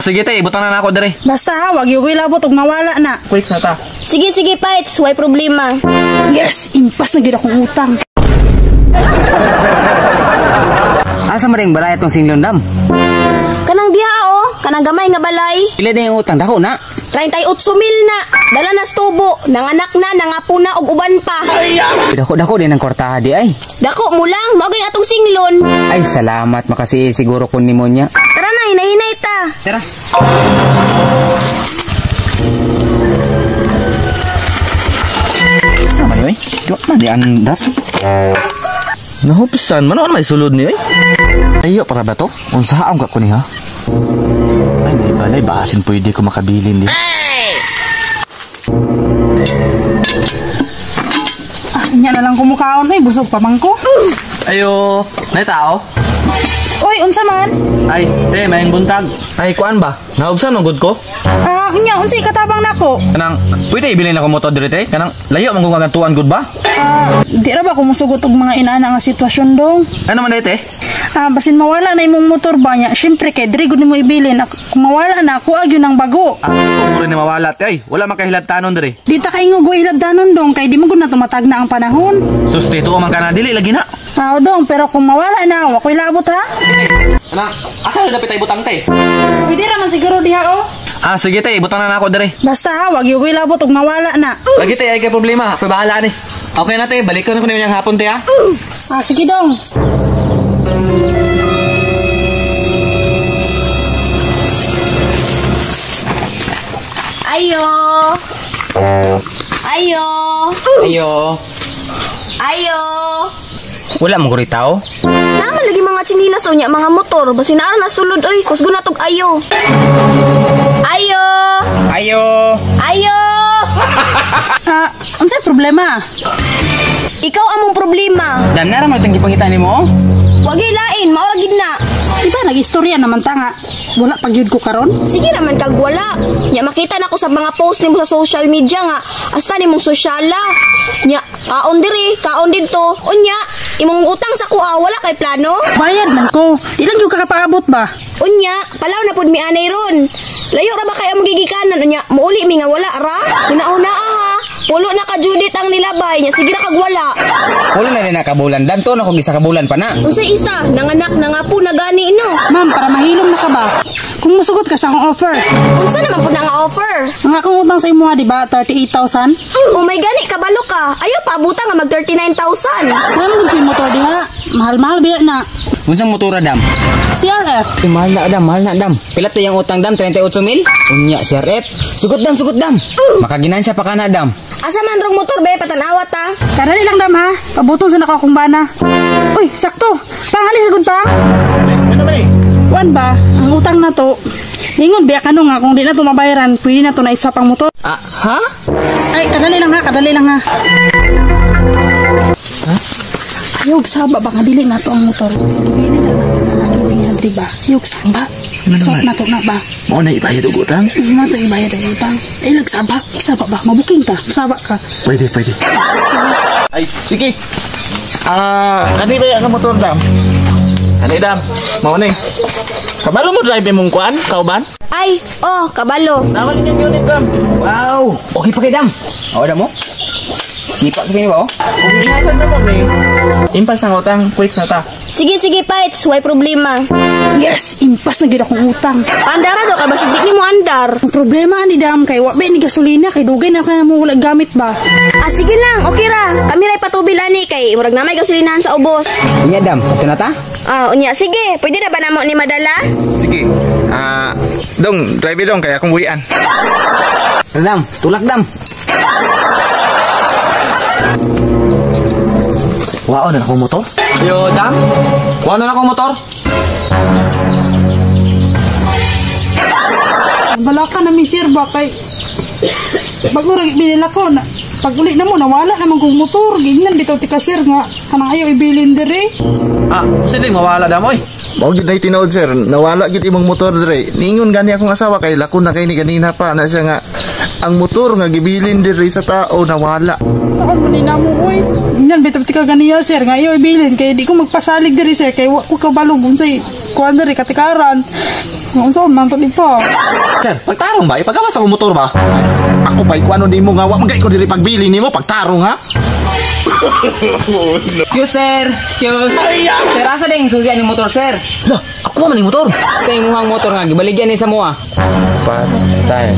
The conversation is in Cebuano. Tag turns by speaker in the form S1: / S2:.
S1: Sige te, ibutang na nako dere.
S2: Basta ha, wag yugoy labot og mawala na.
S1: Quick na ta.
S3: Sige, sige, Paits. Way problema.
S2: Yes, impas na gid akong utang.
S4: Asa man ring balay atong singlon, dam?
S3: Kanang diha oh, kanang gamay nga balay.
S4: Pila na yung utang dako na?
S3: 38 mil na. Dala na sa tubo, nanganak na, nangapo na og uban pa.
S4: Dako dako din ang kwartaha di ay.
S3: Dako mo lang, mao gay atong singlon.
S4: Ay, salamat makasi siguro kun nimo niya.
S3: Tara na, hinahinay ta.
S4: Tara.
S1: Sama ni oy. Di man di andar. Nahupsan man may sulod ni oy. Ayo para ba to? Unsaon ka ko niha? Ay, di balay basin pwede ko makabilin di.
S2: Ah, nya na lang kumukaon ay busog pa man ko.
S1: Ayo, nay tao.
S2: Oy, unsa man?
S1: Ay, te, mayang buntag. Ay, kuan ba? Nahubsan man gud ko.
S2: Ah, unya unsa ikatabang nako?
S1: Kanang pwede ibilin ako motor diri te. Kanang layo man kung kagantuan gud ba?
S2: Ah, di ra ba ko musugot og mga inana nga sitwasyon dong?
S1: Ano man te?
S2: Ah, basin mawala na imong motor ba niya. Syempre kay diri gud nimo ibilin. Kung mawala na ako agyo ng bago.
S1: Ah, kung rin ni mawala te. Ay, wala man kahilabtanon diri.
S2: Di ta kaingog wa hilabdanon dong kay di man gud na tumatag na ang panahon.
S1: Sus, dito man ka na dili lagi na.
S2: Ah, dong, pero kung mawala na, wa ko'y labot ha.
S1: Kanang asa na dapat ay butang te?
S2: Pwede ra man siguro diha oh.
S1: Ah, sige te, ibutang na nako diri.
S2: Basta ha, wag yugoy labot og mawala na.
S1: Lagi te, ay kay problema. Ako'y bahala ni. Okay na te, balik ko na ko niyang hapon te ha.
S2: Ah, sige dong.
S3: Ayo. Ayo.
S4: Ayo.
S3: Ayo.
S4: Wala mo guri tao.
S3: Naman lagi mga tsinilas unya mga motor, basin naa na sulod oy, kusgo na tog ayo. Ayo.
S4: Ayo.
S3: Ayo.
S2: Ah, unsay problema?
S3: Ikaw among problema.
S4: Dam na ra man itong gipangita nimo.
S3: Wag hilain, mao ra gid na.
S2: Di ba nag-istorya naman ta nga wala pa gyud ko karon?
S3: Sige naman kag wala. Nya makita na ko sa mga post nimo sa social media nga hasta nimong sosyala. Nya kaon diri, kaon didto. Unya, imong utang sa kuha wala kay plano.
S2: Bayad man ko. Di lang gyud ka kapaabot ba?
S3: Unya, palaw na pud mi anay ron. Layo ra ba kay ang magigikanan unya, muuli mi nga wala ra. Una-una ha. Pulo na ka Judith ang nilabay nya sige ra kag wala.
S4: Wala na rin nakabulan. Dam to na kog isa ka bulan pa na.
S3: Unsay isa, nanganak nangapo na gani no.
S2: Ma'am, para mahilom na ka ba? Kung musugot ka sa akong offer.
S3: Unsa naman pud na nga offer?
S2: Ang akong utang sa imuha, di ba? 38,000?
S3: Oh my gani kabalo ka. Ayo paabuta nga mag 39,000.
S2: Wala mo yung motor diha. Mahal-mahal biya na.
S4: Unsang motora dam?
S2: CRF.
S4: Ay, mahal na dam, mahal na dam. Pila to yung utang dam, 38 mil? Unya CRF. Sugot dam, sugot dam. Makaginansya pa ka na dam.
S3: Asa man rong motor be patanawa ta.
S2: Kadali lang dam ha. Pabutong sa nako akong bana. Uy, sakto. Pangalis gud pang.
S1: Ano man eh?
S2: Kuan ba? Ang utang na to. Ningon biya kano nga kung di na to mabayaran, pwede na to na isa pang motor.
S4: Ah, ha?
S2: Ay, kadali lang ha, kadali lang ha. Ayog saba ba nga dili na to ang motor. Dili na nato na lagi di ba? Ayog saba. Swap na to na ba?
S5: Mao na ibayad og utang?
S2: Na to ibayad ang utang. Ay nagsaba, isaba ba? Mabuking ta. Saba ka.
S5: Pwede, pwede. Ay, sige. Ah, kani ba ang motor dam? Kani dam, mao ni. Kabalo mo drive imong kuan, kauban?
S3: Ay, oh, kabalo.
S5: Naman inyong unit dam.
S4: Wow! Okay pa kay dam. Oo dam mo. Sipa ka ba oh?
S5: Kung ihatag na mo ni.
S1: Impas ang utang, quick na ta.
S3: Sige, sige, Paits, way problema.
S2: Yes, impas na gid akong utang.
S3: Paandara daw kay basig di nimo andar.
S2: Ang problema ni dam kay wa ba ni gasolina kay dugay na kay mo wala gamit ba.
S3: Ah, sige lang, okay ra. Kami ray patubil ani kay murag na may gasolinahan sa ubos.
S4: Unya dam, ito na ta?
S3: Ah, unya, sige, pwede na ba namo ni madala?
S5: Sige. Ah, dong, drive dong kay akong buhian.
S4: Tara, dam, tulak dam.
S1: Wao na akong motor. Ayo, dam. Wao na akong motor.
S2: Wala ka na mi sir ba kay bago ra binila ko na pag uli na mo nawala naman kong motor gingnan bitaw ti ka sir nga kanang ayaw ibilin diri.
S1: Ah, sige mawala dam oy.
S5: Mao gid nay tinuod sir, nawala gid imong motor dire. Ningon gani akong asawa kay lako na kay ni ganina pa na siya nga ang motor nga gibilin diri sa tao nawala.
S2: Saan man ni namo oy? Gingnan bitaw ti ka ganiya sir nga ayaw ibilin kay di ko magpasalig diri sir kay wa ko kabalo unsay kuan diri katikaran. Unsa man to pa?
S1: Sir, pagtarong ba? Ipagawas ako motor ba?
S5: Ako pa'y kuano nimo nga wa man kay ko diri pagbili nimo pagtarong ha.
S4: Excuse, sir. Excuse. Sir, asa ding susi ni motor, sir?
S1: Lah, ako man yung motor.
S4: Sa imuhang motor nga gibaligyan ni sa moa.
S1: Patay.